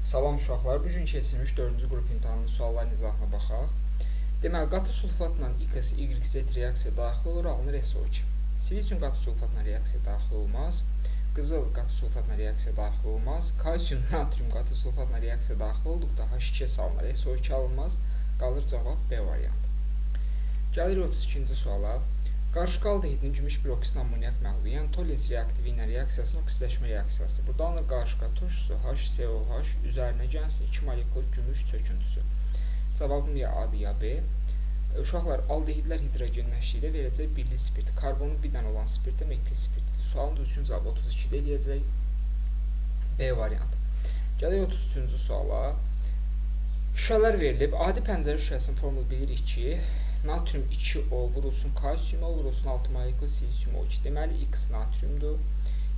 Salam uşaqlar, bu gün keçirilmiş 4-cü qrup imtahanının sualların izahına baxaq. Deməli, qatı sulfatla X, Y, Z reaksiya daxil olur, alınır SO2. Silisium qatı sulfatla reaksiya daxil olmaz. Qızıl qatı sulfatla reaksiya daxil olmaz. Kalsium, natrium qatı sulfatla reaksiya daxil olduqda H2 salınır, SO2 alınmaz. Qalır cavab B variantı. Gəlirik 32-ci suala. Qarışqa aldehidinin gümüş bir oksid amonyak məhlulu, yəni Tollens reaktivi ilə reaksiyasının oksidləşmə reaksiyası. Burada alınır qarışqa turşusu HCOH üzərinə gəlsin 2 molekul gümüş çöküntüsü. Cavabım ya A-dır ya B. Uşaqlar, aldehidlər hidrogenləşdikdə verəcək birli spirt. Karbonu bir dənə olan spirt də metil spirtdir. Sualın düzgün cavabı 32-də eləyəcək B variantı. Gələk 33-cü suala. Şüşələr verilib. Adi pəncərə şüşəsinin formulu bilirik ki, natrium 2O vurulsun kalsium O vurulsun 6 molekul silisium O2. Deməli, X natriumdur.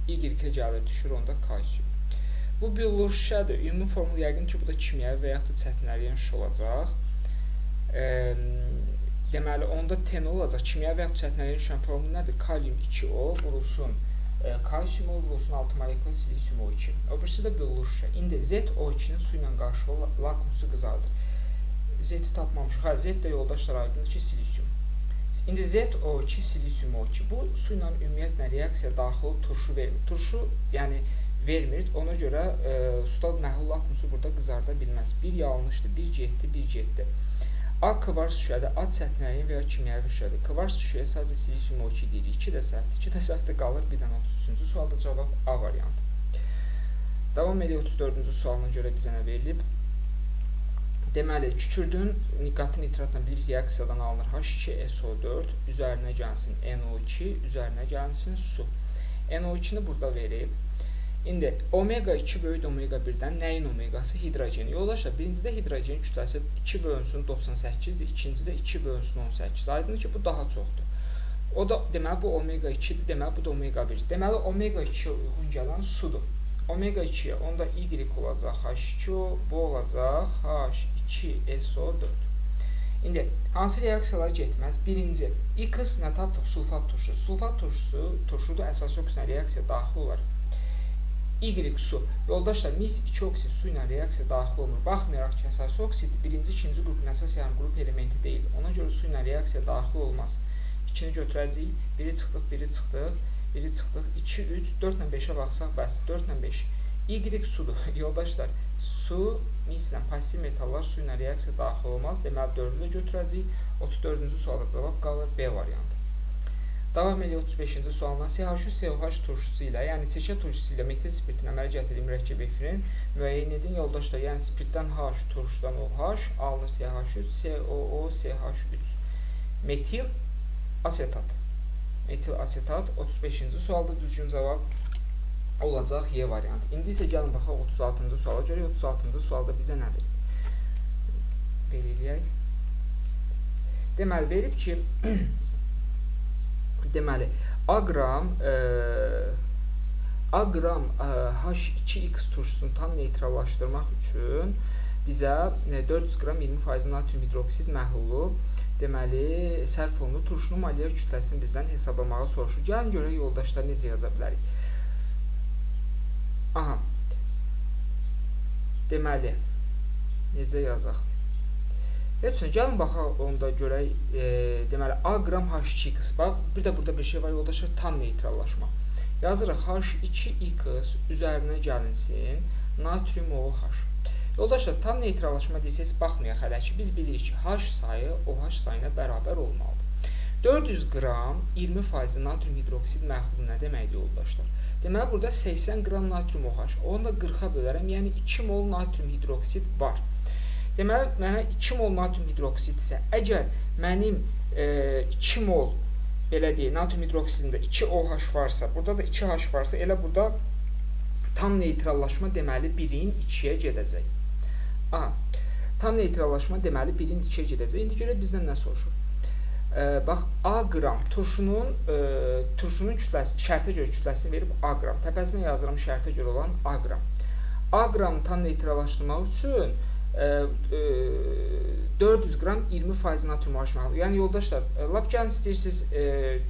Y gəlir, düşür onda kalsium. Bu billur şüşədir. Ümumi formul yəqin ki, bu da kimyəvi və yaxud da çətin əriyən şüşə olacaq. Deməli, onda T nə olacaq? Kimyəvi və yaxud çətin əriyən şüşənin formulu nədir? Kalium 2O vurulsun kalsium O vurulsun 6 molekul silisium O2. O birisi də billur şüşə. İndi ZO2-nin su ilə qarşılığı lakmusu qızardır. Z-i tapmamışıq. Hə, Z də yoldaşlar aydındır ki, silisium. İndi ZO2, silisium O2. Bu su ilə ümumiyyətlə reaksiya daxil olub turşu vermir. Turşu, yəni vermir. Ona görə suda məhlul lakmusu burada qızarda bilməz. Bir yanlışdır, bir getdi, bir getdi. A kvars şüşədir, A çətin əriyən və ya kimyəvi şüşədir. Kvars şüşəyə sadəcə silisium O2 deyirik. 2 də səhvdir, 2 də səhvdir, qalır bir dənə 33-cü sualda cavab A variantı. Davam edək 34-cü sualına görə bizə nə verilib? Deməli, kükürdün qatı nitratla bir reaksiyadan alınır H2SO4, üzərinə gəlsin NO2, üzərinə gəlsin su. NO2-ni burada verib. İndi omega 2 böyük omega 1-dən nəyin omegası? Hidrogeni. Yoldaşlar, birincidə hidrogen kütləsi 2 bölünsün 98-dir, ikincidə 2 bölünsün 18. Aydındır ki, bu daha çoxdur. O da, deməli, bu omega 2-dir, deməli, bu da omega 1. Deməli, omega 2-yə uyğun gələn sudur. Omega 2-yə, onda Y olacaq H2O, bu olacaq H2SO4. İndi, hansı reaksiyalar getməz? Birinci, X nə tapdıq? Sulfat turşusu. Sulfat turşusu, turşudur, əsas oksidlə reaksiya daxil olar. Y su. Yoldaşlar, mis 2 oksid su ilə reaksiya daxil olmur. Baxmayaraq ki, əsas oksid birinci, ikinci qrupun əsas yarım qrup elementi deyil. Ona görə su ilə reaksiya daxil olmaz. 2-ni götürəcəyik. Biri çıxdıq, biri çıxdıq, biri çıxdıq. 2, 3, 4 ilə 5-ə baxsaq, bəs 4 ilə 5. Y sudur. Yoldaşlar, su, mislə pasiv metallar su ilə reaksiya daxil olmaz. Deməli, 4-ü də götürəcəyik. 34-cü sualda cavab qalır B variantı. Davam edirik 35-ci sualına. CH3COH turşusu ilə, yəni sirkə turşusu ilə metil spirtin əmələ gətirdiyi mürəkkəb efirin müəyyən edin. Yoldaşlar, yəni spirtdən H, turşudan OH alınır CH3, COO, CH3. Metil asetat. Metil asetat 35-ci sualda düzgün cavab olacaq Y variantı. İndi isə gəlin baxaq 36-cı suala. Görək 36-cı sualda bizə nə verib? Belə eləyək. Deməli, verib ki, deməli, A qram H2X turşusunu tam neytrallaşdırmaq üçün bizə 400 qram 20% natrium hidroksid məhlulu deməli, sərf olunur. Turşunun molyar kütləsini bizdən hesablamağa soruşur. Gəlin görək yoldaşlar necə yaza bilərik. Aha. Deməli, necə yazaq? Heç nə, gəlin baxaq onda görək, deməli, A qram H2X. Bax, bir də burada bir şey var yoldaşlar, tam neytrallaşma. Yazırıq H2X üzərinə gəlinsin, natrium OH. Yoldaşlar, tam neytrallaşma desəz baxmayaq hələ ki, biz bilirik ki, H sayı OH sayına bərabər olmalıdır. 400 qram 20% natrium hidroksid məhlulu nə deməkdir yoldaşlar? Deməli, burada 80 qram natrium OH, onu da 40-a bölərəm, yəni 2 mol natrium hidroksid var. Deməli, mənə 2 mol natrium hidroksid isə, əgər mənim 2 mol, belə deyək, natrium hidroksidində 2 OH varsa, burada da 2 H varsa, elə burada tam neytrallaşma deməli 1-in 2-yə gedəcək. Aha, tam neytrallaşma deməli 1-in 2-yə gedəcək. İndi görək bizdən nə soruşur? Bax, A qram turşunun kütləsi, şərtə görə kütləsini verib A qram. Təpəsinə yazıram şərtə görə olan A qram. A qramı tam neytrallaşdırmaq üçün 400 qram 20% natrium OH məhlulu. Yəni yoldaşlar, lap gəlin istəyirsiniz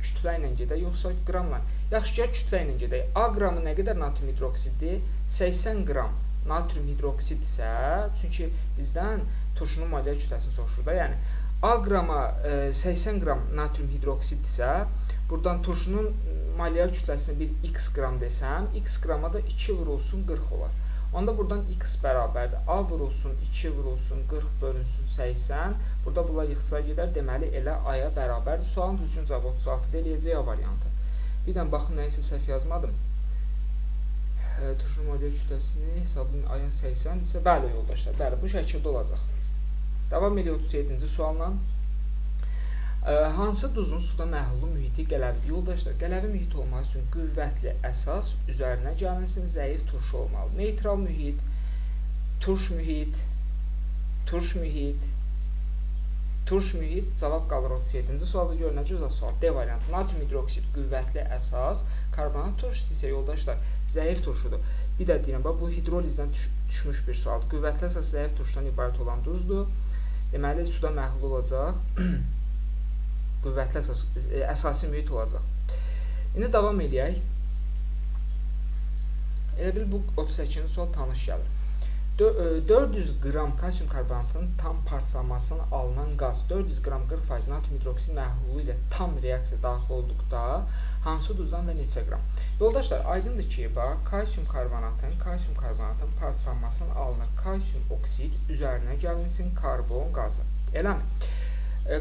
kütlə ilə gedək, yoxsa qramla. Yaxşı, gəl kütlə ilə gedək. A qramı nə qədər natrium hidroksiddir? 80 qram. natrium hidroksiddirsə, çünki bizdən turşunun mollyar kütləsini soruşur da, yəni A qrama 80 qram natrium hidroksiddirsə, buradan turşunun mollyar kütləsini bir x qram desəm, x qrama da 2 vurulsun 40 olar. Onda buradan x bərabərdir. A vurulsun 2 vurulsun 40 bölünsün 80. Burada bunlar yıxsa gedər, deməli elə A-ya bərabərdir. Sualın düzgün cavabı 36-da eləyəcək A variantı. Bir dənə baxım, nəyisə səhv yazmadım. Turşunun mollyar kütləsini hesablayın A-ya 80 isə bəli yoldaşlar, bəli bu şəkildə olacaq. Davam edirik 37-ci sualla. Hansı duzun suda məhlulu mühiti qələvidir? Yoldaşlar, qələvi mühit olması üçün qüvvətli əsas üzərinə gəlinsin, zəif turşu olmalı. Neytral mühit, turş mühit, turş mühit, turş mühit. Cavab qalır 37-ci sualda. Gör nə gözəl sual. D variantı. Natrium hidroksid qüvvətli əsas, karbonat turşusu isə yoldaşlar zəif turşudur. Bir də deyirəm, bax, bu hidrolizdən düşmüş bir sualdır. Qüvvətli əsas zəif turşudan ibarət olan duzdur. Deməli, suda məhlul olacaq. Qüvvətli əsas, əsasi mühit olacaq. İndi davam eləyək. Elə bil bu 38-ci sual tanış gəlir. 400 qram kalsium karbonatının tam parçalanmasından alınan qaz 400 qram 40% natrium hidroksid məhlulu ilə tam reaksiya daxil olduqda hansı duzdan və neçə qram? Yoldaşlar, aydındır ki, bax, kalsium karbonatın parçalanmasından alınır kalsium oksid üzərinə gəlinsin karbon qazı. Eləmi?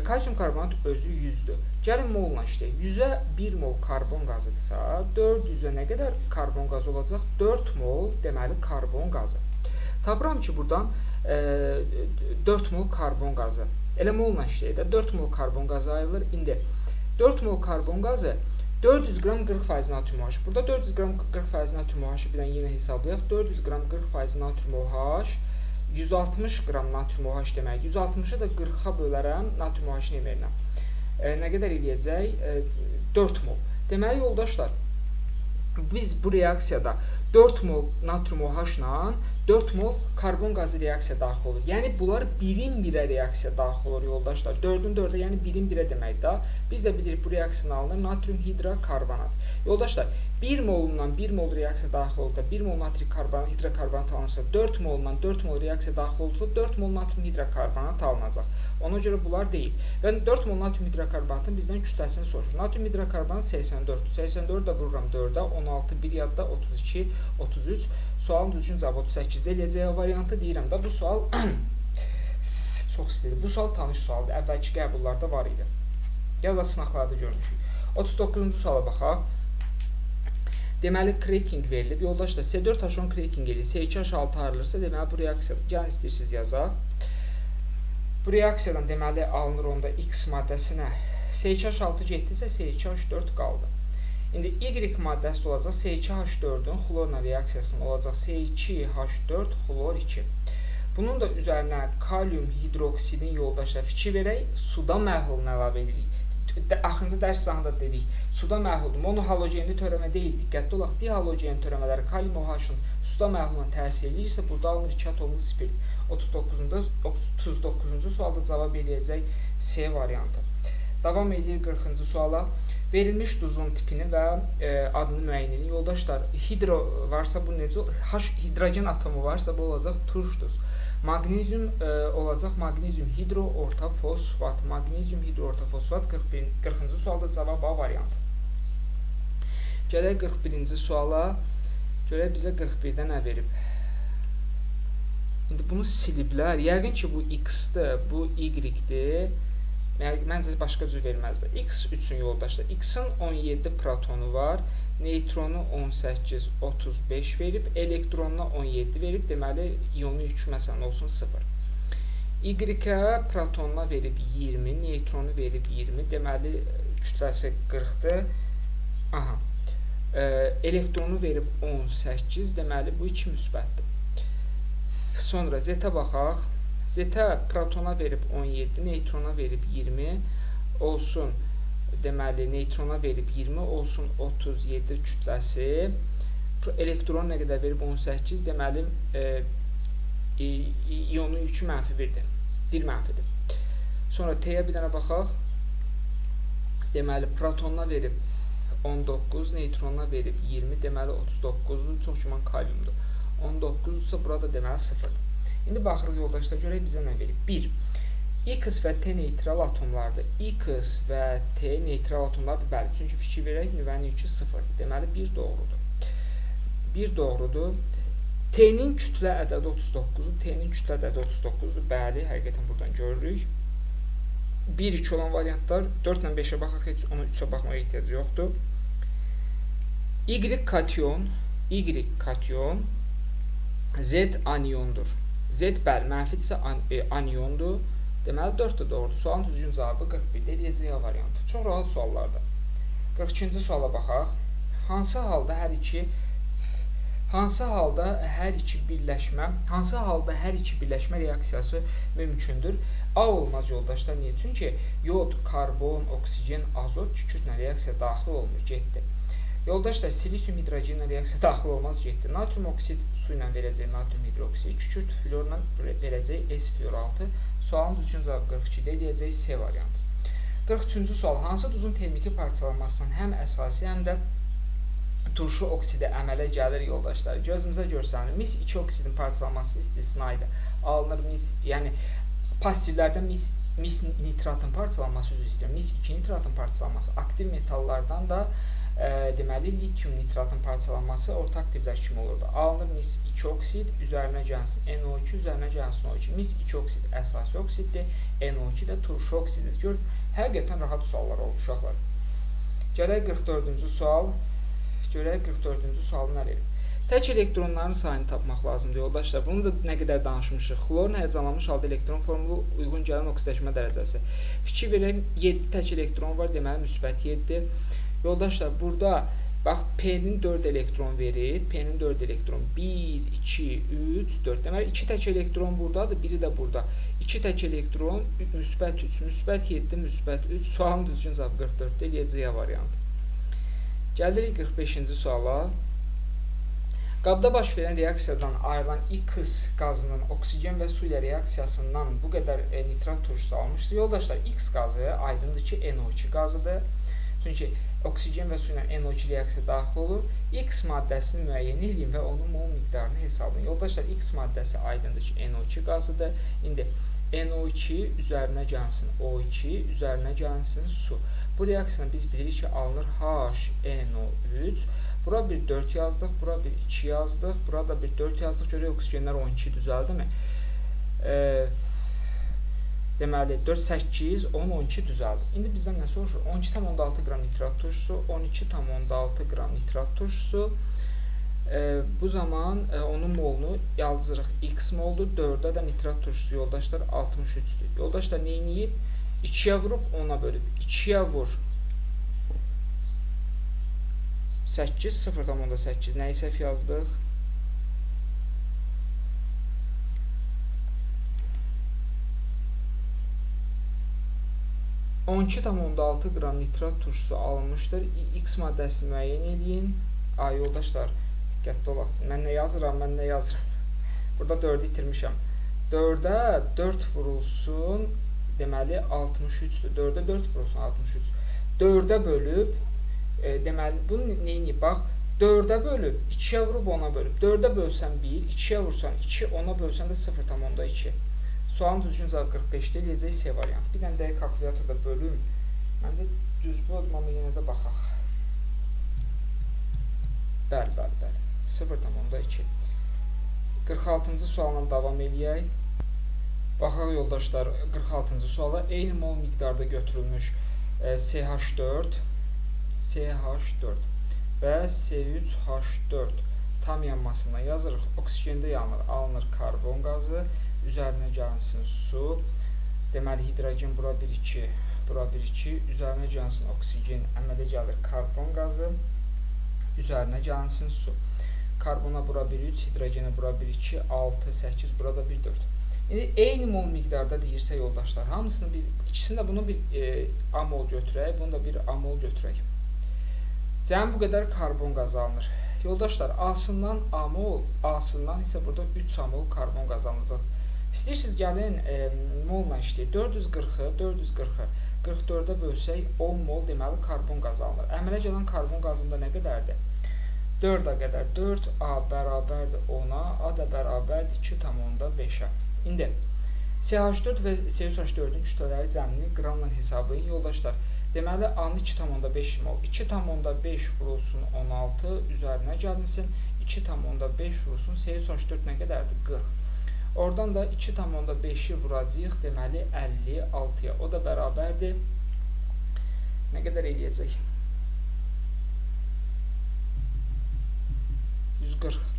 Kalsium karbonat özü 100-dür. Gəlin molla işləyək. 100-ə 1 mol karbon qazıdırsa, 400-ə nə qədər karbon qazı olacaq? 4 mol, deməli, karbon qazı. Tapıram ki, buradan 4 mol karbon qazı. Elə molla işləyək də 4 mol karbon qazı ayrılır. İndi 4 mol karbon qazı 400 qram 40% natrium OH. Burada 400 qram 40% natrium OH-ı bir dənə yenə hesablayaq. 400 qram 40% natrium OH 160 qram natrium OH deməkdir. 160-ı da 40-a bölərəm natrium OH-ın emerinə. Nə qədər eləyəcək? 4 mol. Deməli, yoldaşlar, biz bu reaksiyada 4 mol natrium OH-la 4 mol karbon qazı reaksiya daxil olur. Yəni, bunlar birin birə reaksiya daxil olur, yoldaşlar. 4-ün 4-ə, yəni birin birə deməkdir. Biz də bilirik, bu reaksiyanı alınır natrium hidrokarbonat. Yoldaşlar, 1 molundan 1 mol reaksiya daxil olduqda 1 mol natrium hidrokarbonat alınırsa, 4 molundan 4 mol reaksiya daxil olduqda 4 mol natrium hidrokarbonat alınacaq. Ona görə bunlar deyil. Və 4 mol natrium hidrokarbonatın bizdən kütləsini soruşur. Natrium hidrokarbonat 84-dür. 84 də vururam 4-ə, 16, 1 yadda, 32, 33. Sualın düzgün cavabı 38-də eləyəcək variantı deyirəm də. Bu sual çox istəyir. Bu sual tanış sualdır. Əvvəlki qəbullarda var idi. Ya da sınaqlarda görmüşük. 39-cu suala baxaq. Deməli, kreking verilib. Yoldaşlar, C4H10 kreking eləyir. C2H6 ayrılırsa, deməli, bu reaksiya, gəlin istəyirsiniz yazaq. Bu reaksiyadan, deməli, alınır onda X maddəsinə C2H6 getdisə, C2H4 qaldı. İndi Y maddəsi olacaq C2H4-ün xlorla reaksiyasının olacaq C2H4 xlor 2. Bunun da üzərinə kalium hidroksidin yoldaşlar fikir verək, suda məhlulunu əlavə edirik. Axırıncı dərs zamanında dedik, suda məhluldur. Monohalogenli törəmə deyil, diqqətli olaq. Dihalogenli törəmələri kalium OH-ın suda məhluluna təsir eləyirsə, burada alınır 2 atomlu spirt. 39-cu sualda cavab eləyəcək C variantı. Davam edir 40-cı suala. Verilmiş duzun tipini və adını müəyyən edin. Yoldaşlar, hidro varsa bu necə? H hidrogen atomu varsa bu olacaq turş duz. Maqnezium olacaq maqnezium hidroortafosfat. Maqnezium hidroortafosfat 40-cı sualda cavab A variantı. Gələk 41-ci suala. Görək bizə 41-də nə verib. İndi bunu siliblər. Yəqin ki, bu X-dir, bu Y-dir. Məncə başqa cür verməzdir. X üçün yoldaşlar, X-in 17 protonu var, neytronu 18, 35 verib, elektronuna 17 verib, deməli iyonu yükü məsələn olsun 0. Y-ə protonuna verib 20, neytronu verib 20, deməli kütləsi 40-dır. Aha. Elektronu verib 18, deməli bu 2 müsbətdir. Sonra Z-ə baxaq. Z-ə protona verib 17, neytrona verib 20 olsun, deməli neytrona verib 20 olsun 37 kütləsi. Elektron nə qədər verib 18, deməli iyonun yükü mənfi 1-dir. 1 mənfidir. Sonra T-yə bir dənə baxaq. Deməli protonuna verib 19, neytrona verib 20, deməli 39-dur, çox güman kaliumdur. 19-dursa, burada deməli 0-dır. İndi baxırıq yoldaşlar, görək bizə nə verib? 1. X və T neytral atomlardır. X və T neytral atomlardır. Bəli, çünki fikir verək, nüvənin yükü 0-dır. Deməli, 1 doğrudur. 1 doğrudur. T-nin kütlə ədədi 39-dur. T-nin kütlə ədədi 39-dur. Bəli, həqiqətən buradan görürük. 1, 2 olan variantlar 4 ilə 5-ə baxaq, heç ona 3-ə baxmağa ehtiyac yoxdur. Y kation, Y kation, Z aniondur. Z bəli, mənfidirsə aniondur. Deməli, 4 də doğrudur. Sualın düzgün cavabı 41-də eləyəcək A variantı. Çox rahat suallardır. 42-ci suala baxaq. Hansı halda hər iki birləşmə reaksiyası mümkündür? A olmaz yoldaşlar. Niyə? Çünki yod, karbon, oksigen, azot kükürdlə reaksiya daxil olmur, getdi. Yoldaşlar, silisium hidrogenlə reaksiya daxil olmaz, getdi. Natrium oksid su ilə verəcək natrium hidroksid, kükürt florla verəcək S flor 6. Sualın düzgün cavabı 42-də eləyəcək C variantı. 43-cü sual. Hansı duzun termiki parçalanmasından həm əsasi, həm də turşu oksidi əmələ gəlir yoldaşlar? Gözümüzə görsənir. Mis 2 oksidin parçalanması istisna idi. Alınır mis, yəni pastivlərdən mis nitratın parçalanması, üzr istəyirəm. Mis 2 nitratın parçalanması, aktiv metallardan da deməli litium nitratın parçalanması orta aktivlər kimi olurdu. Alınır mis 2 oksid, üzərinə gəlsin NO2, üzərinə gəlsin O2. Mis 2 oksid əsasi oksiddir, NO2 də turşu oksididir. Gör, həqiqətən rahat suallar oldu uşaqlar. Gələk 44-cü sual. Görək 44-cü sualı nə verib? Tək elektronların sayını tapmaq lazımdır yoldaşlar. Bunu da nə qədər danışmışıq. Xlorun həyəcanlanmış halda elektron formulu uyğun gələn oksidləşmə dərəcəsi. Fikir verək, 7 tək elektron var, deməli müsbət 7. Yoldaşlar, burada bax P-nin 4 elektron verib. P-nin 4 elektron. 1, 2, 3, 4. Deməli 2 tək elektron buradadır, biri də burada. 2 tək elektron, müsbət 3, müsbət 7, müsbət 3. Sualın düzgün cavabı 44-də eləyəcək A variantı. Gəlirik 45-ci suala. Qabda baş verən reaksiyadan ayrılan X qazının oksigen və su ilə reaksiyasından bu qədər nitrat turşusu almışdır. Yoldaşlar, X qazı aydındır ki, NO2 qazıdır. Çünki oksigen və su ilə NO2 reaksiya daxil olur. X maddəsini müəyyən eləyin və onun mol miqdarını hesablayın. Yoldaşlar, X maddəsi aydındır ki, NO2 qazıdır. İndi NO2 üzərinə gəlsin O2, üzərinə gəlsin su. Bu reaksiyanı biz bilirik ki, alınır HNO3. Bura bir 4 yazdıq, bura bir 2 yazdıq, bura da bir 4 yazdıq. Görək oksigenlər 12 düzəldimi? Deməli, 4, 8, 10, 12 düzəldi. İndi bizdən nə soruşur? 12,6 qram nitrat turşusu, 12,6 qram nitrat turşusu. Bu zaman onun molunu yazırıq. X moldur. 4-ə də nitrat turşusu yoldaşlar 63-dür. Yoldaşlar neyniyib? 2-yə vurub 10-a bölüb. 2-yə vur 8, 0,8. Nəyi səhv yazdıq? 12,6 qram nitrat turşusu alınmışdır. X maddəsini müəyyən eləyin. Ay yoldaşlar, diqqətli olaq. Mən nə yazıram, mən nə yazıram. Burada 4-ü itirmişəm. 4-ə 4 vurulsun, deməli 63-dür. 4-ə 4 vurulsun, 63. 4-ə bölüb, deməli, bunu neyini? Bax, 4-ə bölüb, 2-yə vurub 10-a bölüb. 4-ə bölsən 1, 2-yə vursan 2, 10-a bölsən də 0,2. Sualın düzgün cavabı 45-də eləyəcək C variantı. Bir dənə dəqiq kalkulyatorda bölüm. Məncə düz böldüm, amma yenə də baxaq. Bəli, bəli, bəli. 0,2. 46-cı sualla davam eləyək. Baxaq yoldaşlar, 46-cı suala. Eyni mol miqdarda götürülmüş CH4, CH4 və C3H4 tam yanmasından yazırıq. Oksigendə yanır, alınır karbon qazı, üzərinə gəlsin su. Deməli, hidrogen bura 1,2, bura 1,2, üzərinə gəlsin oksigen, əmələ gəlir karbon qazı, üzərinə gəlsin su. Karbona bura 1,3, hidrogenə bura 1,2, 6, 8, burada 1,4. İndi eyni mol miqdarda deyirsə yoldaşlar, hamısını bir, ikisini də bunu bir A mol götürək, bunu da bir A mol götürək. Cəmi bu qədər karbon qazı alınır. Yoldaşlar, A-sından A mol, A-sından isə burada 3 A mol karbon qazı alınacaq. İstəyirsiniz, gəlin molla işləyək. 440-ı, 440-ı 44-ə bölsək 10 mol deməli karbon qazı alınır. Əmələ gələn karbon qazında nə qədərdir? 4-ə qədər 4A bərabərdir 10-a, A da bərabərdir 2,5-ə. İndi CH4 və C3H4-ün kütlələri cəmini qramla hesablayın yoldaşlar. Deməli, A-nı 2,5 mol. 2,5 vurulsun 16 üzərinə gəlinsin. 2,5 vurulsun C3H4 nə qədərdir? 40. Oradan da 2,5-i vuracağıq, deməli 56-ya. O da bərabərdir. Nə qədər eləyəcək? 140.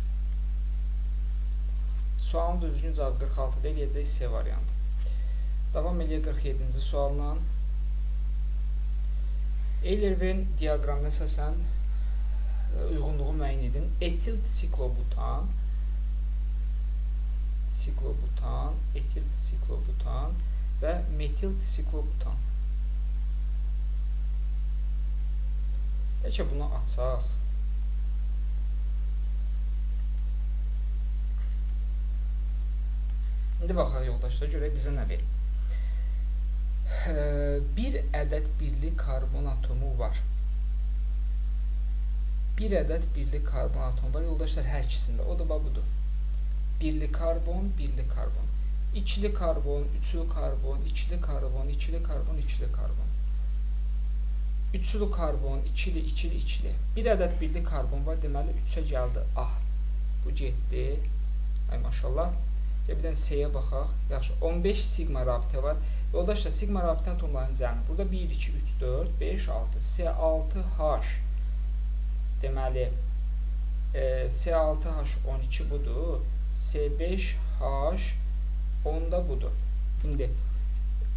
Sualın düzgün cavabı 46-da eləyəcək C variantı. Davam eləyək 47-ci sualla. Euler-Venn diaqramına əsasən uyğunluğu müəyyən edin. Etil siklobutan, etil siklobutan və metil siklobutan. Bəlkə bunu açaq. İndi baxaq yoldaşlar, görək bizə nə verir. Bir ədəd birli karbon atomu var. Bir ədəd birli karbon atomu var yoldaşlar hər ikisində. O da bax budur. Birli karbon, birli karbon. İkili karbon, üçlü karbon, ikili karbon, ikili karbon, ikili karbon. Üçlü karbon, ikili, ikili, ikili. Bir ədəd birli karbon var, deməli 3-ə gəldi A. Bu getdi. Ay maşallah. Gəl bir dənə C-yə baxaq. Yaxşı, 15 sigma rabitə var. Yoldaşlar, sigma rabitə atomlarının cəmi. Burada 1, 2, 3, 4, 5, 6. C6H. Deməli, C6H12 budur. C5H 10 da budur. İndi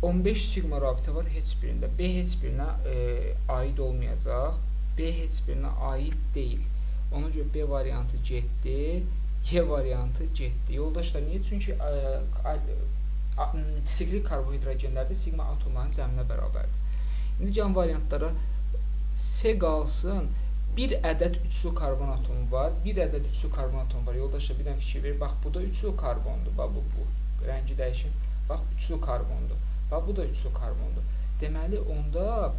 15 sigma rabitə var heç birində. B heç birinə aid olmayacaq. B heç birinə aid deyil. Ona görə B variantı getdi. Y variantı getdi. Yoldaşlar, niyə? Çünki siklik karbohidrogenlərdə sigma atomlarının cəminə bərabərdir. İndi gəlin variantlara C qalsın. Bir ədəd üçlü karbon atomu var. Bir ədəd üçlü karbon atomu var. Yoldaşlar, bir dənə fikir verin. Bax, bu da üçlü karbondur. Bax, bu. Rəngi dəyişir. Bax, üçlü karbondur. Bax, bu da üçlü karbondur. Deməli, onda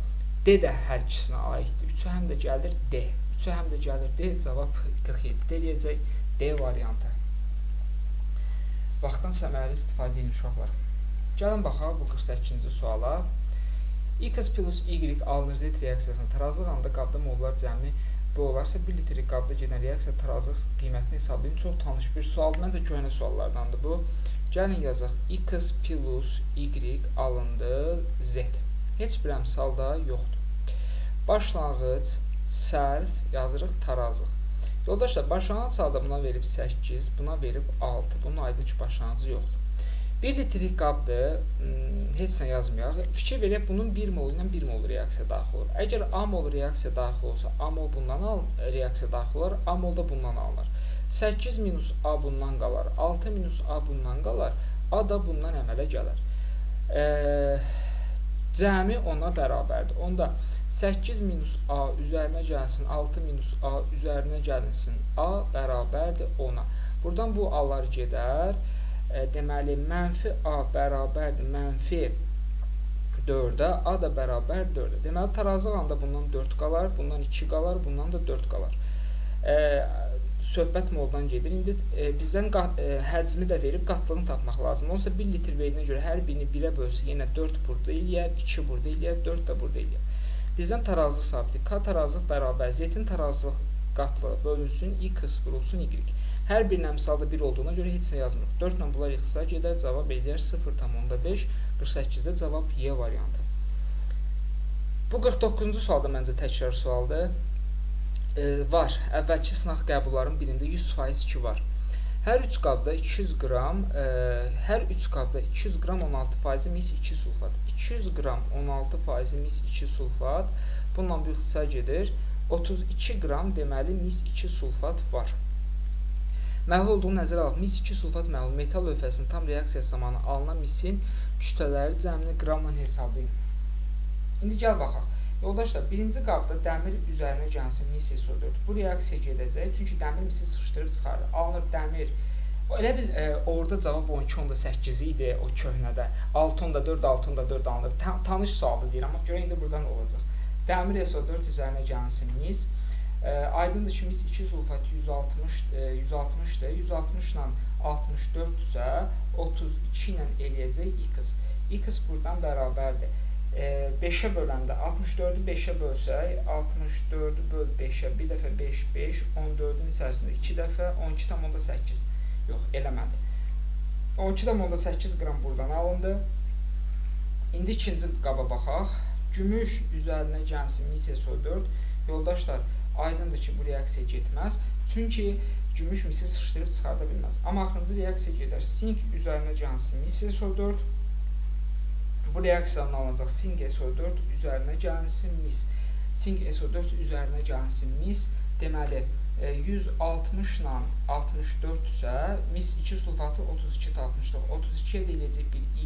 D də hər ikisinə aiddir. 3-ə həm də gəlir D. 3-ə həm də gəlir D. Cavab 47 eləyəcək. D variantı. Vaxtdan səmərəli istifadə edin uşaqlar. Gəlin baxaq bu 48-ci suala. X plus Y alınır Z reaksiyasına tarazlıq anında qabda mollar cəmi B olarsa 1 litrik qabda gedən reaksiya tarazlıq qiymətini hesablayın. Çox tanış bir sualdır. Məncə köhnə suallardandır bu. Gəlin yazaq. X plus Y alındı Z. Heç bir əmsal da yoxdur. Başlanğıc, sərf, yazırıq tarazlıq. Yoldaşlar, başlanğıc halda buna verib 8, buna verib 6. Bunun aydın ki, başlanğıcı yoxdur. 1 litrik qabdır, heç nə yazmayaq. Fikir verək, bunun 1 mol ilə 1 mol reaksiya daxil olur. Əgər A mol reaksiya daxil olsa, A mol bundan reaksiya daxil olar, A mol da bundan alınır. 8 minus A bundan qalar, 6 minus A bundan qalar, A da bundan əmələ gələr. Cəmi ona bərabərdir. Onda 8 minus A üzərinə gəlsin, 6 minus A üzərinə gəlinsin, A bərabərdir 10-a. Buradan bu A-lar gedər. Deməli, mənfi A bərabərdir mənfi 4-ə, A da bərabər 4-ə. Deməli, tarazlıq anda bundan 4 qalar, bundan 2 qalar, bundan da 4 qalar. Söhbət moldan gedir. İndi bizdən həcmi də verib qatlığını tapmaq lazım. Onsa 1 litr verdiyinə görə hər birini 1-ə bölsə yenə 4 burada eləyər, 2 burada eləyər, 4 də burada eləyər. Bizdən tarazlıq sabiti. K tarazlıq bərabər Z-in tarazlıq qatlığı bölünsün, X vurulsun Y. Hər birinin əmsalda 1 olduğuna görə heç nə yazmırıq. 4 ilə bunlar ixtisar gedər, cavab eləyər 0,5, 48-də cavab Y variantı. Bu 49-cu sualda məncə təkrar sualdır. Var. Əvvəlki sınaq qəbulların birində 100% ki var. Hər 3 qabda 200 qram, hər 3 qabda 200 qram 16% mis 2 sulfat. 200 qram 16% mis 2 sulfat. Bununla bir ixtisar gedir. 32 qram deməli mis 2 sulfat var. Məhlul olduğunu nəzərə alaq. Mis 2 sulfat məhlul metal lövhəsinin tam reaksiyası zamanı alınan misin kütlələri cəmini qramla hesablayın. İndi gəl baxaq. Yoldaşlar, birinci qabda dəmir üzərinə gəlsin mis SO4. Bu reaksiya gedəcək, çünki dəmir misi sıxışdırıb çıxarır. Alınır dəmir. Elə bil orada cavab 12,8 idi o köhnədə. 6,4, 6,4 alınır. Tanış sualdır deyirəm, amma görək indi buradan olacaq. Dəmir SO4 üzərinə gəlsin mis. Aydındır ki, mis 2 sulfat 160-dır. 160 ilə 64 isə 32 ilə eləyəcək x. X buradan bərabərdir. 5-ə böləndə 64-ü 5-ə bölsək, 64-ü böl 5-ə, bir dəfə 5, 5, 14-ün içərisində 2 dəfə, 12,8. Yox, eləmədi. 12,8 qram buradan alındı. İndi ikinci qaba baxaq. Gümüş üzərinə gəlsin mis SO4. Yoldaşlar, aydındır ki, bu reaksiya getməz. Çünki gümüş misi sıxışdırıb çıxarda bilməz. Amma axırıncı reaksiya gedər. Sink üzərinə gəlsin mis SO4. Bu reaksiyanın alınacaq sink SO4 üzərinə gəlsin mis. Sink SO4 üzərinə gəlsin mis. Deməli, 160 ilə 64 isə mis 2 sulfatı 32 tapmışdıq. 32-yə də eləyəcək bir Y.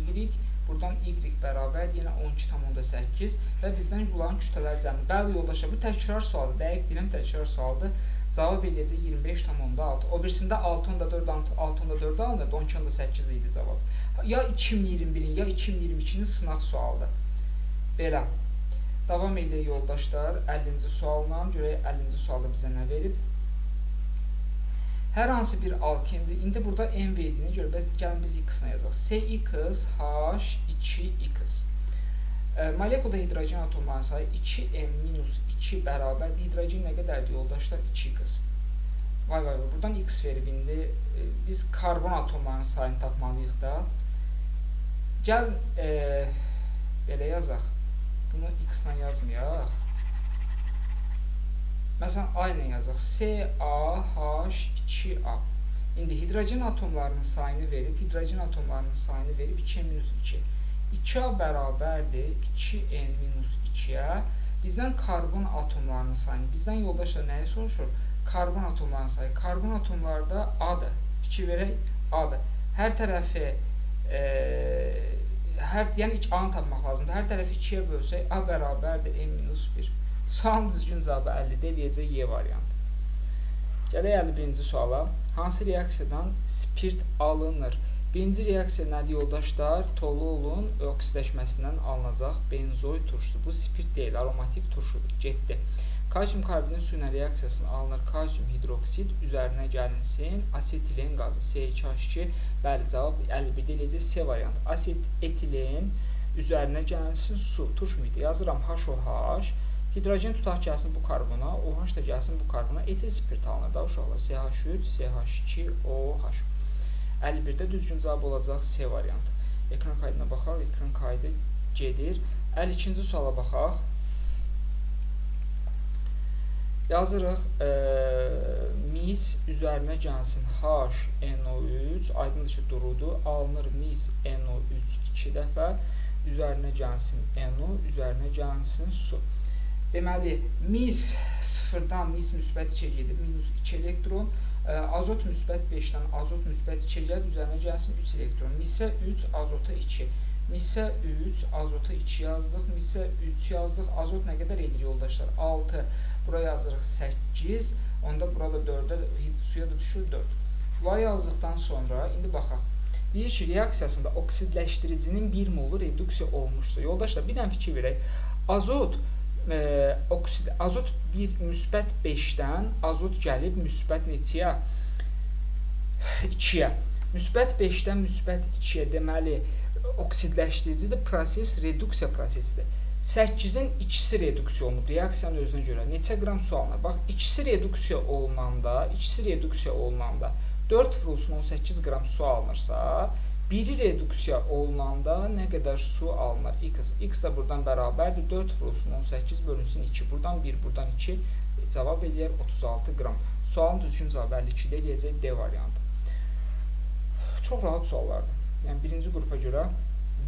Buradan Y bərabərdir yenə 12,8 və bizdən bunların kütlələr cəmi. Bəli, yoldaşlar, bu təkrar sualıdır. Dəqiq deyirəm, təkrar sualıdır. Cavab eləyəcək 25,6. O birisində 6,4 6,4 alınırdı, 12,8 idi cavab. Ya 2021-in, ya 2022-nin sınaq sualıdır. Belə. Davam edək yoldaşlar 50-ci sualla. Görək 50-ci sualda bizə nə verib? Hər hansı bir alkendir. İndi burada M verdiyinə görə gəlin biz X-nə yazaq. SX H2X. Molekulda hidrogen atomlarının sayı 2M minus 2 bərabərdir. Hidrogen nə qədərdir yoldaşlar? 2X. Vay vay vay, buradan X verib indi. Biz karbon atomlarının sayını tapmalıyıq da. Gəl belə yazaq. Bunu X-lə yazmayaq. Məsələn, A ilə yazaq. SAH2A. İndi hidrogen atomlarının sayını verib, hidrogen atomlarının sayını verib 2 minus 2. 2A bərabərdir 2N minus 2-yə. Bizdən karbon atomlarının sayını, bizdən yoldaşlar nəyi soruşur? Karbon atomlarının sayı. Karbon atomları da A-dır. Fikir verək, A-dır. Hər tərəfi, yəni A-nı tapmaq lazımdır. Hər tərəfi 2-yə bölsək, A bərabərdir N minus 1. Sualın düzgün cavabı 50-də eləyəcək Y variantı. Gələk 51-ci suala. Hansı reaksiyadan spirt alınır? Birinci reaksiya nədir yoldaşlar? Toluolun oksidləşməsindən alınacaq benzoy turşusu. Bu spirt deyil, aromatik turşudur. Getdi. Kalsium karbidin su ilə reaksiyasını alınır. Kalsium hidroksid üzərinə gəlinsin. Asetilen qazı C2H2. Bəli, cavab 51-də eləyəcək C variantı. Asetilen üzərinə gəlinsin su. Turş mühiti. Yazıram HOH. Hidrogen tutaq gəlsin bu karbona, OH da gəlsin bu karbona. Etil spirt alınır da uşaqlar. CH3, CH2, OH. 51-də düzgün cavab olacaq C variantı. Ekran kaydına baxaq. Ekran kaydı gedir. 52-ci suala baxaq. Yazırıq mis üzərinə gəlsin HNO3, aydındır ki, durudur. Alınır mis NO3 2 dəfə, üzərinə gəlsin NO, üzərinə gəlsin su. Deməli, mis 0-dan mis müsbət 2-yə gedib, minus 2 elektron, azot müsbət 5-dən azot müsbət 2-yə gəlib, üzərinə gəlsin 3 elektron. Misə 3, azota 2. Misə 3, azota 2 yazdıq, misə 3 yazdıq. Azot nə qədər edir yoldaşlar? 6. Bura yazırıq 8, onda burada 4-ə, suya da düşür 4. Bunları yazdıqdan sonra, indi baxaq. Deyir ki, reaksiyasında oksidləşdiricinin 1 molu reduksiya olmuşsa, yoldaşlar, bir dənə fikir verək. Azot, azot 1 müsbət 5-dən azot gəlib müsbət neçəyə? 2-yə. Müsbət 5-dən müsbət 2-yə, deməli, oksidləşdiricidir, proses reduksiya prosesidir. 8-in ikisi reduksiya olunub reaksiyanın özünə görə. Neçə qram su alınır? Bax, ikisi reduksiya olunanda, 4 vurulsun 18 qram su alınırsa, biri reduksiya olunanda nə qədər su alınır? X. X də buradan bərabərdir. 4 vurulsun 18 bölünsün 2. Buradan 1, buradan 2 cavab eləyər 36 qram. Sualın düzgün cavabı 52-də eləyəcək D variantı. Çox rahat suallardır. Yəni, birinci qrupa görə,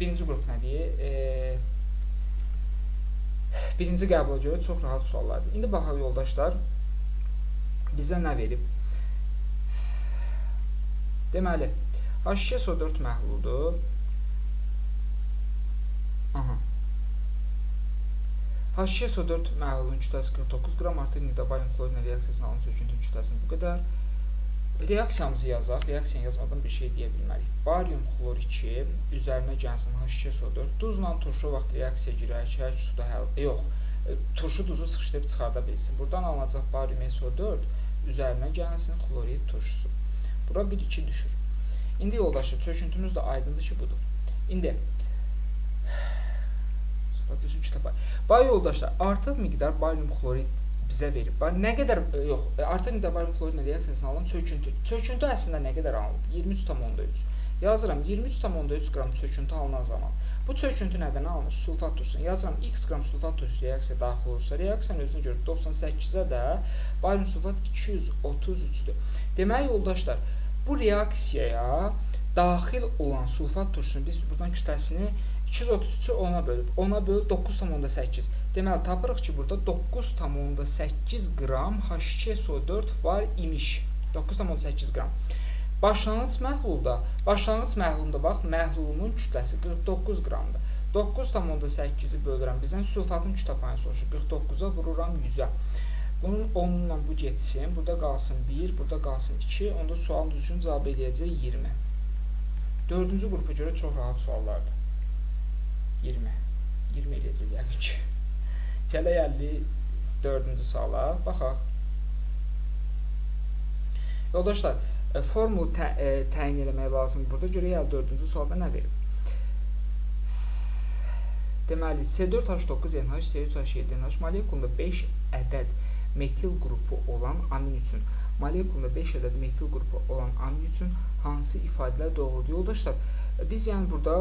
birinci qrup nə deyir? Birinci qəbula görə çox rahat suallardır. İndi baxaq yoldaşlar, bizə nə verib? Deməli, H2SO4 məhluludur. Aha. H2SO4 məhlulunun kütləsi 49 qram, artıq nidobarium xloridlə reaksiyasına alınmış çöküntünün kütləsini bu qədər. Reaksiyamızı yazaq. Reaksiyanı yazmadan bir şey deyə bilmərik. Barium xlor 2 üzərinə gəlsin H2SO4. Duzla turşu vaxt reaksiya girərək suda həll... Yox, Turşu duzu sıxışdırıb çıxarda bilsin. Buradan alınacaq barium SO4 üzərinə gəlsin xlorid turşusu. Bura 1, 2 düşür. İndi yoldaşlar, çöküntümüz də aydındır ki, budur. İndi bax yoldaşlar, artıq miqdar barium xlorid bizə verib. Bax, nə qədər, yox, artıq miqdar barium xloridlə reaksiyasını alan çöküntü. Çöküntü əslində nə qədər alınıb? 23,3. Yazıram, 23,3 qram çöküntü alınan zaman. Bu çöküntü nədən alınır? Sulfat turşusundan. Yazıram, x qram sulfat turşusu reaksiya daxil olursa, reaksiyanın özünə görə 98-ə də barium sulfat 233-dür. Deməli, yoldaşlar, bu reaksiyaya daxil olan sulfat turşusunun biz buradan kütləsini 233-ü 10-a bölüb, 10-a bölüb 9,8. Deməli, tapırıq ki, burada 9,8 qram H2SO4 var imiş. 9,8 qram. Başlanğıc məhlulda bax, məhlulumun kütləsi 49 qramdır. 9,8-i bölürəm. Bizdən sulfatın kütlə payını soruşur. 49-a vururam 100-ə. Bunun 10-la bu getsin. Burada qalsın 1, burada qalsın 2. Onda sualın düzgün cavabı eləyəcək 20. Dördüncü qrupa görə çox rahat suallardır. 20. 20 eləyəcək yəqin ki. Gələk 54-cü suala. Baxaq. Yoldaşlar, formulu təyin eləmək lazımdır. Burada görək 54-cü sualda nə verib? Deməli, C4H9NH, C3H7NH molekulunda 5 ədəd metil qrupu olan amin üçün hansı ifadələr doğrudur? Yoldaşlar, biz yəni burada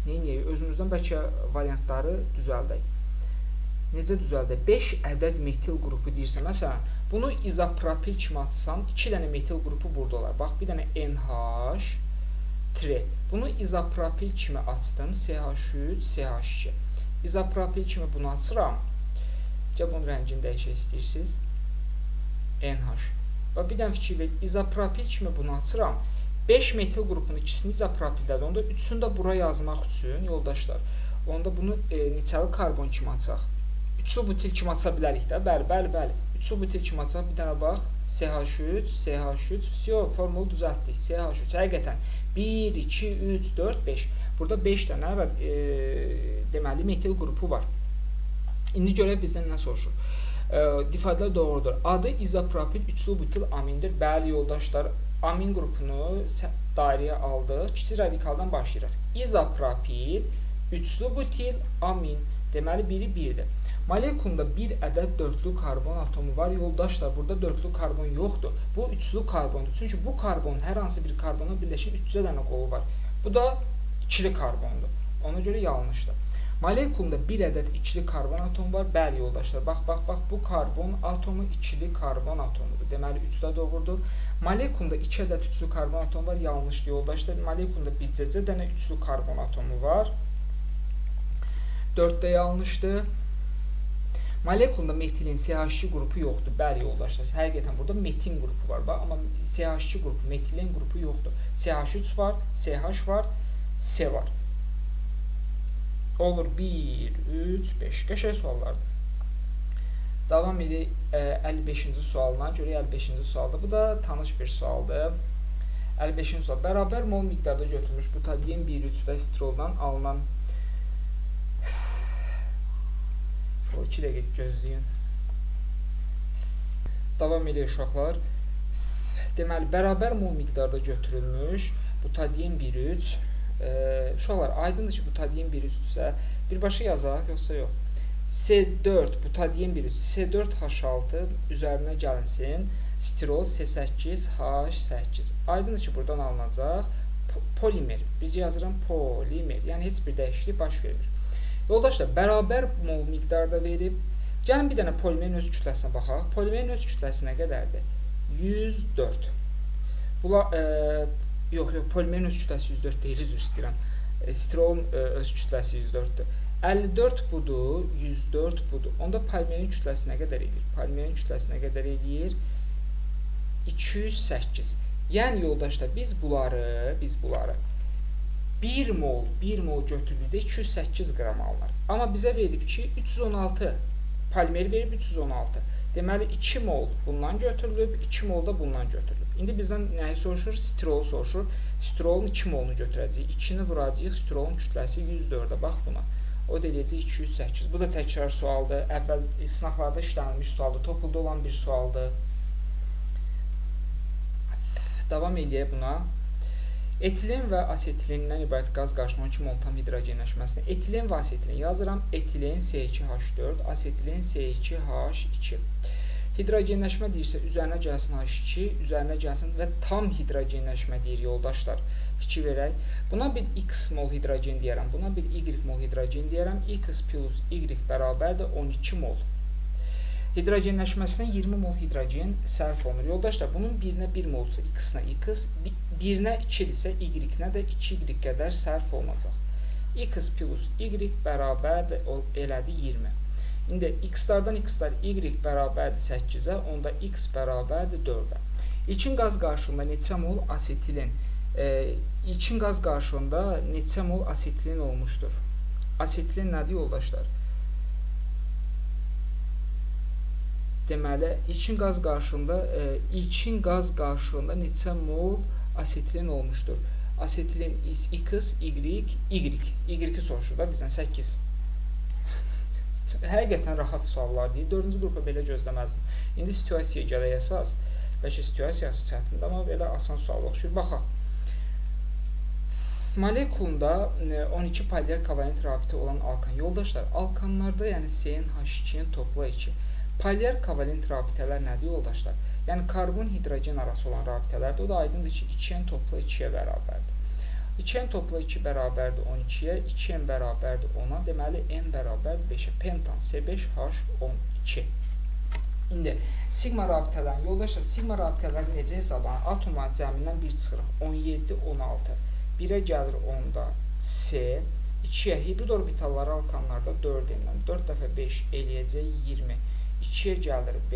neyniyək? Özümüzdən bəlkə variantları düzəldək. Necə düzəldək? 5 ədəd metil qrupu deyirsə, məsələn, bunu izopropil kimi açsam, 2 dənə metil qrupu burada olar. Bax, bir dənə NH, tre. Bunu izopropil kimi açdım, CH3, CH2. İzopropil kimi bunu açıram. Gəl, bunun rəngini dəyişək istəyirsiniz. NH. Bax, bir dənə fikir ver. İzopropil kimi bunu açıram. 5 metil qrupunun ikisini izopropildədir. Onda üçünü də bura yazmaq üçün, yoldaşlar, onda bunu neçəli karbon kimi açaq? Üçlü butil kimi aça bilərik də. Bəli, bəli, bəli. Üçlü butil kimi açaq. Bir dənə bax. CH3, CH3. Vsyo, formulu düzəltdik. CH3. Həqiqətən 1, 2, 3, 4, 5. Burada 5 dənə deməli metil qrupu var. İndi görək bizdən nə soruşur. İfadələr doğrudur. Adı izopropil üçlü butil amindir. Bəli, yoldaşlar, amin qrupunu dairəyə aldıq. Kiçik radikaldan başlayırıq. İzopropil üçlü butil amin. Deməli, biri birdir. Molekulunda bir ədəd dörtlü karbon atomu var. Yoldaşlar, burada dörtlü karbon yoxdur. Bu üçlü karbondur. Çünki bu karbonun hər hansı bir karbona birləşən 3 dənə qolu var. Bu da ikili karbondur. Ona görə yanlışdır. Molekulunda bir ədəd ikili karbon atomu var. Bəli, yoldaşlar, bax, bax, bax, bu karbon atomu ikili karbon atomudur. Deməli, 3 də doğrudur. Molekulunda 2 ədəd üçlü karbon atomu var. Yanlışdır, yoldaşlar. Molekulunda bircəcə dənə üçlü karbon atomu var. 4 də yanlışdır. Molekulunda metilin CH2 qrupu yoxdur. Bəli, yoldaşlar, həqiqətən burada metin qrupu var. Bax, amma CH2 qrupu, metilen qrupu yoxdur. CH3 var, CH var, C var. Olur 1, 3, 5. Qəşəng suallardır. Davam edək 55-ci sualına. Görək 55-ci sualda. Bu da tanış bir sualdır. 55-ci sual. Bərabər mol miqdarda götürülmüş butadien 1,3 və stiroldan alınan. Şöyle 2 dəqiqə gözləyin. Davam edək uşaqlar. Deməli, bərabər mol miqdarda götürülmüş butadien 1,3. Uşaqlar, aydındır ki, butadien 1,3-dürsə, birbaşa yazaq, yoxsa yox. C4, butadien 1,3, C4H6 üzərinə gəlinsin. Stirol C8H8. Aydındır ki, buradan alınacaq polimer. Bircə yazıram polimer. Yəni, heç bir dəyişiklik baş vermir. Yoldaşlar, bərabər mol miqdarda verib. Gəlin bir dənə polimerin öz kütləsinə baxaq. Polimerin öz kütləsi nə qədərdir? 104. Bula, yox, yox, polimerin öz kütləsi 104 deyil, üzr istəyirəm. Stirolun öz kütləsi 104-dür. 54 budur, 104 budur. Onda polimerin kütləsi nə qədər eləyir? Polimerin kütləsi nə qədər eləyir? 208. Yəni yoldaşlar, biz bunları 1 mol götürdükdə 208 qram alınır. Amma bizə verib ki, 316 polimer verib 316. Deməli 2 mol bundan götürülüb, 2 mol da bundan götürülüb. İndi bizdən nəyi soruşur? Stirolu soruşur. Stirolun 2 molunu götürəcəyik. 2-ni vuracağıq. Stirolun kütləsi 104-ə. Bax buna. O da eləyəcək 208. Bu da təkrar sualdır. Əvvəl sınaqlarda işlənilmiş sualdır. Topulda olan bir sualdır. Davam eləyək buna. Etilen və asetilindən ibarət qaz qarşılığında 12 mol tam hidrogenləşməsinə etilen və asetilen yazıram. Etilen C2H4, asetilen C2H2. Hidrogenləşmə deyirsə, üzərinə gəlsin H2, üzərinə gəlsin və tam hidrogenləşmə deyir yoldaşlar. Fikir verək. Buna bir X mol hidrogen deyərəm, buna bir Y mol hidrogen deyərəm. X plus Y bərabərdir 12 mol. Hidrogenləşməsinə 20 mol hidrogen sərf olunur. Yoldaşlar, bunun birinə 1 molsa X-nə X, birinə 2-dirsə Y-nə də 2Y qədər sərf olunacaq. X plus Y bərabərdir elədi 20. İndi X-lardan X-lar Y bərabərdir 8-ə, onda X bərabərdir 4-ə. İlkin qaz qarşılığında neçə mol asetilen? İlkin qaz qarşılığında neçə mol asetilen olmuşdur? Asetilen nədir yoldaşlar? Deməli, ilkin qaz qarşılığında neçə mol asetilen olmuşdur? Asetilen X, Y, Y. Y-i soruşur da bizdən 8. Həqiqətən rahat suallar deyil. 4-cü qrupa belə gözləməzdim. İndi situasiyaya gələk əsas. Bəlkə situasiyası çətindir, amma belə asan sual oxşuyur. Baxaq. Molekulunda 12 polimer kovalent rabitə olan alkan. Yoldaşlar, alkanlarda, yəni CnH2-nin topla 2. Polimer kovalent rabitələr nədir yoldaşlar? Yəni karbon-hidrogen arası olan rabitələrdir. O da aydındır ki, 2N topla 2-yə bərabərdir. 2N topla 2 bərabərdir 12-yə, 2N bərabərdir 10-a, deməli N bərabərdir 5-ə. Pentan C5H12. İndi sigma rabitələrini, yoldaşlar, sigma rabitələri necə hesablanır? Atomların cəmindən 1 çıxırıq. 17, 16. 1-ə gəlir onda C, 2-yə hibrid orbitalları alkanlarda 4N-dən 4 dəfə 5 eləyəcək 20. 2-yə gəlir B,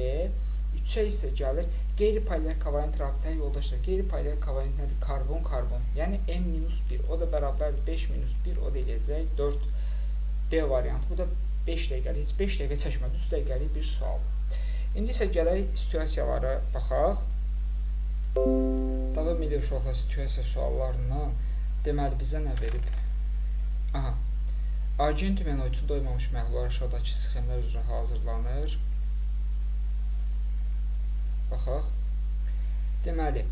3-ə isə gəlir qeyri-polimer kovalent rabitə yoldaşlar. Qeyri-polimer kovalent nədir? Karbon-karbon. Yəni N-1. O da bərabərdir 5-1. O da eləyəcək 4 D variantı. Bu da 5 dəqiqəlik. Heç 5 dəqiqə çəkmədi. 3 dəqiqəlik bir sualdır. İndi isə gələk situasiyalara baxaq. Davam edirik uşaqlar situasiya suallarından. Deməli, bizə nə verib? Aha. Argentum NO3 doymamış məhlullar aşağıdakı sxemlər üzrə hazırlanır. Baxaq. Deməli,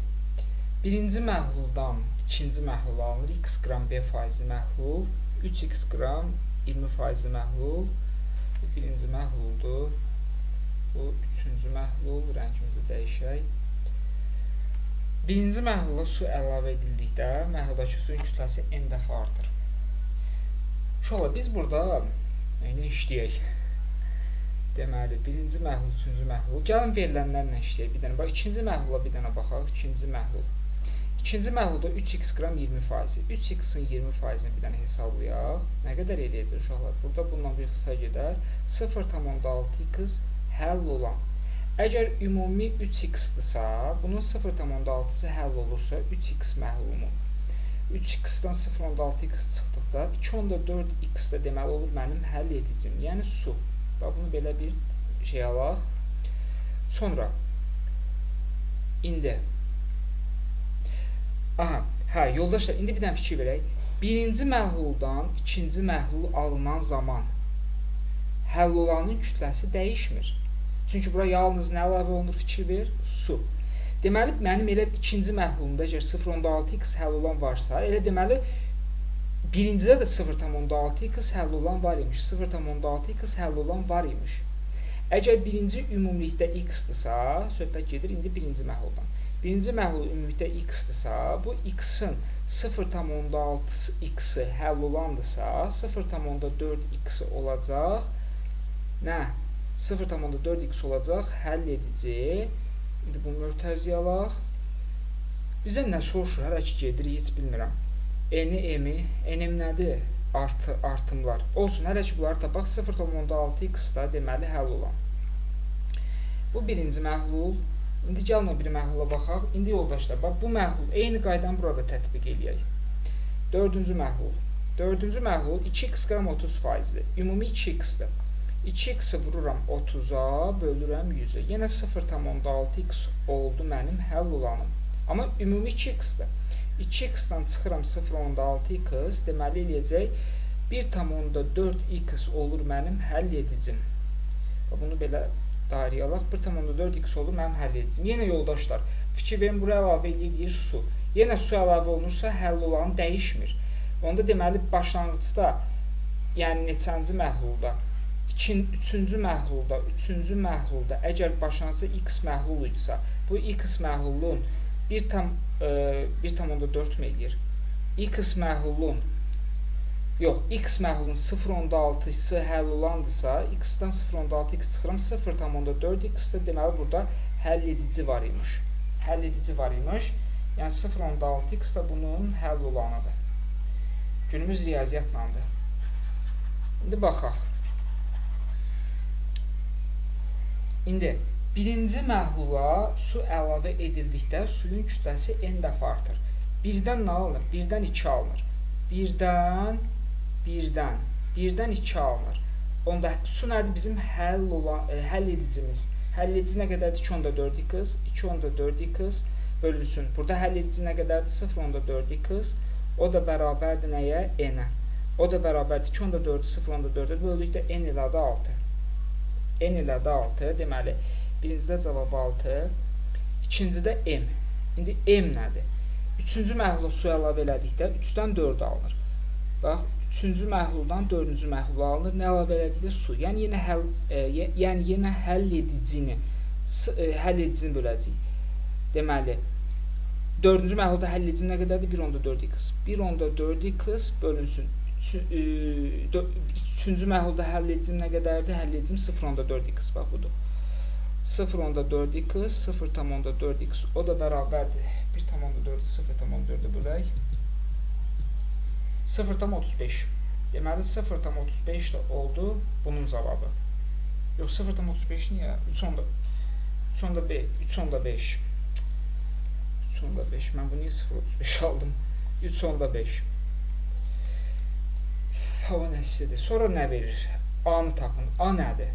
birinci məhluldan ikinci məhlul alınır. X qram B faizi məhlul, 3x qram 20 faizi məhlul. Bu birinci məhluldur. Bu üçüncü məhlul. Rəngimizi dəyişək. Birinci məhlula su əlavə edildikdə məhluldakı suyun kütləsi n dəfə artır. Uşaqlar, biz burada nə işləyək? Deməli, birinci məhlul, üçüncü məhlul. Gəlin verilənlərlə işləyək bir dənə. Bax, ikinci məhlula bir dənə baxaq. İkinci məhlul. İkinci məhlulda 3x qram 20 faizi. 3x-in 20 faizini bir dənə hesablayaq. Nə qədər eləyəcək uşaqlar? Burada bununla bir xısa gedər. 0,6x həll olan. Əgər ümumi 3x-dırsa, bunun 0,6-sı həll olursa 3x məhlulumun. 3x-dan 0,6x çıxdıqda 2,4x də deməli olur mənim həll edicim, yəni su. Bax, bunu belə bir şey alaq. Sonra, indi, aha, hə, yoldaşlar, indi bir dənə fikir verək. Birinci məhluldan ikinci məhlul alınan zaman həll olanın kütləsi dəyişmir. Çünki bura yalnız nə əlavə olunur, fikir ver? Su. Deməli, mənim elə ikinci məhlulumda əgər 0,6x həll olan varsa, elə deməli, birincidə də 0,6x həll olan var imiş. 0,6x həll olan var imiş. Əgər birinci ümumilikdə x-dırsa, söhbət gedir indi birinci məhluldan. Birinci məhlul ümumilikdə x-dırsa, bu x-in 0,6x-i həll olandırsa, 0,4x-i olacaq. Nə? 0,4x olacaq həll edici. İndi bunu mötərizəyə alaq. Bizə nə soruşur? Hələ ki gedirik, heç bilmirəm. N-i, M-i, N-m nədir? Artımlar. Olsun, hələ ki bunları tapaq. 0,6x da deməli həll olan. Bu birinci məhlul. İndi gəlin o biri məhlula baxaq. İndi yoldaşlar, bax bu məhlul eyni qaydanı burada tətbiq eləyək. Dördüncü məhlul. Dördüncü məhlul 2x qram 30 faizli. Ümumi 2x-dir. 2x-i vururam 30-a, bölürəm 100-ə. Yenə 0,6x oldu mənim həll olanım. Amma ümumi 2x-dir. 2x-dan çıxıram 0,6x, deməli eləyəcək 1,4x olur mənim həll edicim. Bunu belə dairəyə alaq. 1,4x olur mənim həll edicim. Yenə yoldaşlar, fikir verin, buraya əlavə eləyir su. Yenə su əlavə olunursa, həll olanı dəyişmir. Onda deməli, başlanğıcda, yəni neçənci məhlulda, üçüncü məhlulda, əgər başlanğıcda x məhlul idisə, bu x məhlulun 1,4 mü eləyir? X məhlulun, yox, x məhlulun 0,6-sı həll olandısa, x-dan 0,6 x çıxıram, 0,4x də deməli burada həll edici var imiş. Həll edici var imiş. Yəni 0,6x də bunun həll olanıdır. Günümüz riyaziyyatlandır. İndi baxaq. İndi birinci məhlula su əlavə edildikdə suyun kütləsi n dəfə artır. Birdən nə alınır? Birdən 2 alınır. Birdən 2 alınır. Onda su nədir? Bizim həll edicimiz. Həll edici nə qədərdir? 2,4x, 2,4x bölünsün. Burada həll edici nə qədərdir? 0,4x. O da bərabərdir nəyə? N-ə. O da bərabərdir 2,4-ü 0,4-ə böldükdə n elədi 6. N elədi 6. Deməli, birincidə cavab 6. İkincidə m. İndi m nədir? Üçüncü məhlula su əlavə elədikdə 3-dən 4 alınır. Bax, üçüncü məhluldan dördüncü məhlula alınır. Nə əlavə elədikdə? Su. Yəni yenə həll edicini, böləcəyik. Deməli, dördüncü məhlulda həll edici nə qədərdir? 1,4x. 1,4x bölünsün. Üçüncü məhlulda həll edicim nə qədərdir? Həll edicim 0,4x. Bax, budur. 0,4x, 0,4x. O da bərabərdir. 1,4-ü 0,4-ə bölək. 0,35. Deməli, 0,35 də oldu bunun cavabı. Yox, 0,35 niyə? 3,5. 3,5. Mən bu niyə 0,35 aldım? 3,5. Hava nəsildir. Sonra nə verir? A-nı tapın. A nədir?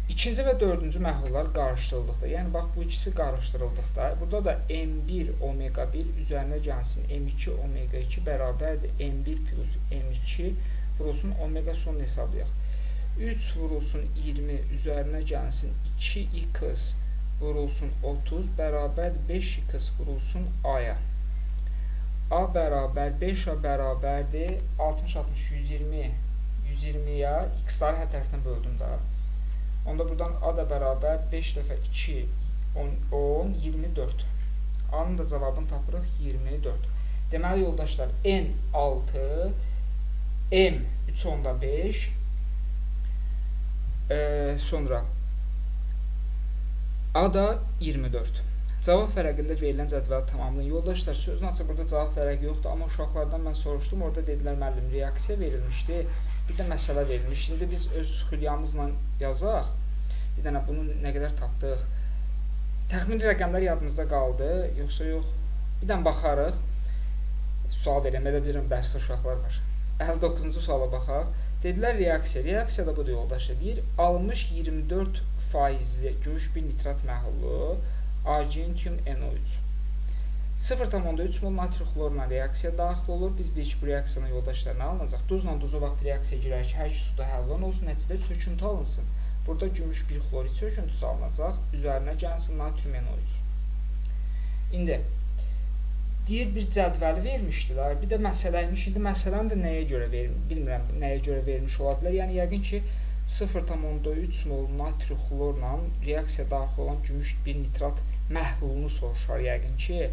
İkinci və dördüncü məhlullar qarışdırıldıqda, yəni bax bu ikisi qarışdırıldıqda, burada da M1 omega 1 üzərinə gəlsin M2 omega 2 bərabərdir M1 plus M2 vurulsun omega sonunu hesablayaq. 3 vurulsun 20 üzərinə gəlsin 2x vurulsun 30 bərabərdir 5x vurulsun A-ya. A bərabər 5A bərabərdir 60, 60, 120, 120-yə x-ları hər tərəfdən böldüm də. Onda buradan A da bərabər 5 dəfə 2, 10, 24. A-nın da cavabını tapırıq 24. Deməli, yoldaşlar, N 6, M 3,5, sonra A da 24. Cavab vərəqində verilən cədvəli tamamlayın. Yoldaşlar, sözün açıq burada cavab vərəqi yoxdur, amma uşaqlardan mən soruşdum, orada dedilər, müəllim, reaksiya verilmişdi. Bir də məsələ verilmiş. İndi biz öz xülyamızla yazaq. Bir dənə bunu nə qədər tapdıq. Təxmini rəqəmlər yadınızda qaldı, yoxsa yox. Bir dənə baxarıq. Sual verəm, elə bilirəm dərsdə uşaqlar var. 59-cu suala baxaq. Dedilər reaksiya. Reaksiya da budur yoldaşlar. Deyir, alınmış 24 faizli gümüş bir nitrat məhlulu Argentium NO3. 0,3 mol natri xlorla reaksiya daxil olur. Biz bilirik ki, bu reaksiyanın yoldaşlar nə alınacaq? Duzla duzu vaxt reaksiya girər ki, hər iki suda həll olan olsun, nəticədə çöküntü alınsın. Burada gümüş bir xlorid çöküntüsü alınacaq, üzərinə gəlsin natrium NO3. İndi, deyir bir cədvəli vermişdilər, bir də məsələymiş. İndi məsələni də nəyə görə bilmirəm, nəyə görə vermiş ola bilər. Yəni, yəqin ki, 0,3 mol natri xlorla reaksiya daxil olan gümüş bir nitrat məhlulunu soruşar yəqin ki.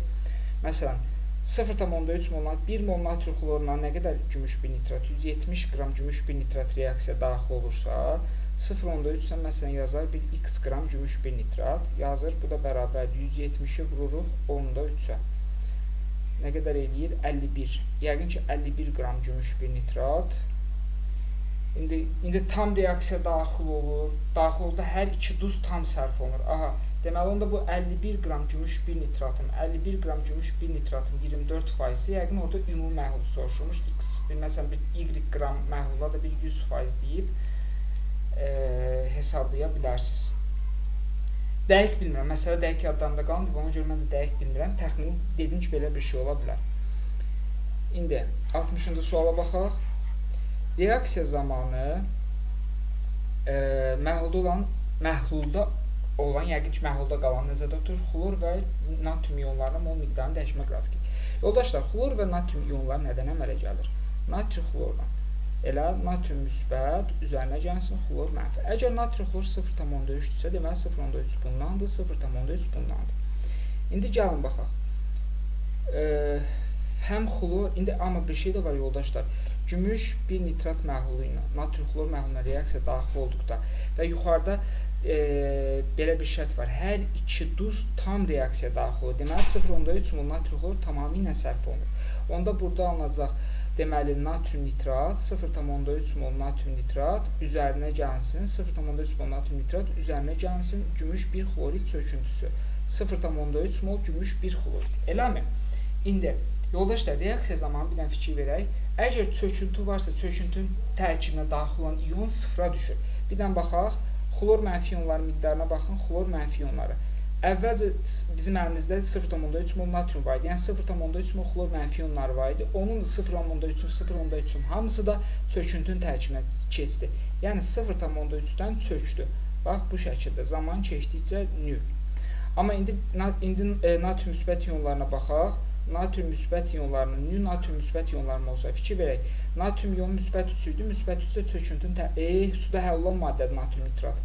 Məsələn, 0,3 mol, 1 mol natri xlorla nə qədər gümüş bir nitrat, 170 qram gümüş bir nitrat reaksiya daxil olursa, 0,3-dən məsələn yazar bir x qram gümüş bir nitrat yazır. Bu da bərabərdir. 170-i vururuq 10,3-ə. Nə qədər eləyir? 51. Yəqin ki, 51 qram gümüş bir nitrat. İndi tam reaksiya daxil olur. Daxil oldu, hər iki duz tam sərf olunur. Aha. Deməli, onda bu 51 qram gümüş bir nitratın, 51 qram gümüş bir nitratın 24%-i, yəqin orada ümumi məhlul soruşulmuş. X, məsələn, bir Y qram məhlula da bir 100% deyib hesablaya bilərsiniz. Dəqiq bilmirəm, məsələ dəqiq yadlarımda qalmır, ona görə mən də dəqiq bilmirəm. Təxmini dedim ki, belə bir şey ola bilər. İndi 60-cı suala baxaq. Reaksiya zamanı məhlulda olan, yəqin ki, məhlulda qalan nəzərdə tutulur, xlor və natrium ionlarının mol miqdarının dəyişmə qrafiki. Yoldaşlar, xlor və natrium ionları nədən əmələ gəlir? Natri xlordan. Elə natrium müsbət üzərinə gəlsin, xlor mənfi. Əgər natri xlor 0,3-dürsə, deməli 0,3 bundandır, 0,3 bundandır. İndi gəlin baxaq. Həm xlor, indi amma bir şey də var yoldaşlar. Gümüş bir nitrat məhlulu ilə, natrium xlor məhluluna reaksiya daxil olduqda və yuxarıda belə bir şərt var. Hər iki duz tam reaksiya daxil olur. Deməli 0,3 mol natrium xlor tamamilə sərf olunur. Onda burada alınacaq deməli natrium nitrat 0,3 mol natrium nitrat üzərinə gəlsin 0,3 mol natrium nitrat üzərinə gəlsin gümüş bir xlorid çöküntüsü 0,3 mol gümüş bir xlorid. Eləmi? İndi yoldaşlar, reaksiya zamanı bir dənə fikir verək. Əgər çöküntü varsa, çöküntünün tərkibinə daxil olan ion sıfıra düşür. Bir dənə baxaq, xlor mənfi ionların miqdarına baxın, xlor mənfi ionları. Əvvəlcə bizim əlimizdə 0,3 mol natrium var idi. Yəni 0,3 mol xlor mənfi ionları var idi. Onun da 0,3-ün, 0,3-ün hamısı da çöküntünün tərkibinə keçdi. Yəni 0,3-dən çökdü. Bax, bu şəkildə zaman keçdikcə nü. Amma indi natrium müsbət ionlarına baxaq. Natrium müsbət ionlarının, nü natrium müsbət ionlarının olsa fikir verək. Natrium ionu müsbət 3 idi. Müsbət 3 də çöküntünün suda həll olan maddədir natrium nitrat.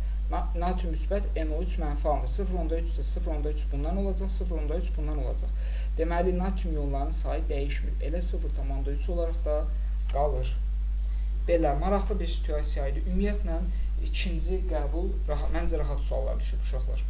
Natrium müsbət NO3 mənfi alınır. 0,3 isə 0,3 bundan olacaq, 0,3 bundan olacaq. Deməli, natrium ionlarının sayı dəyişmir. Elə 0,3 olaraq da qalır. Belə, maraqlı bir situasiya idi. Ümumiyyətlə, ikinci qəbul, məncə rahat suallar düşüb uşaqlar.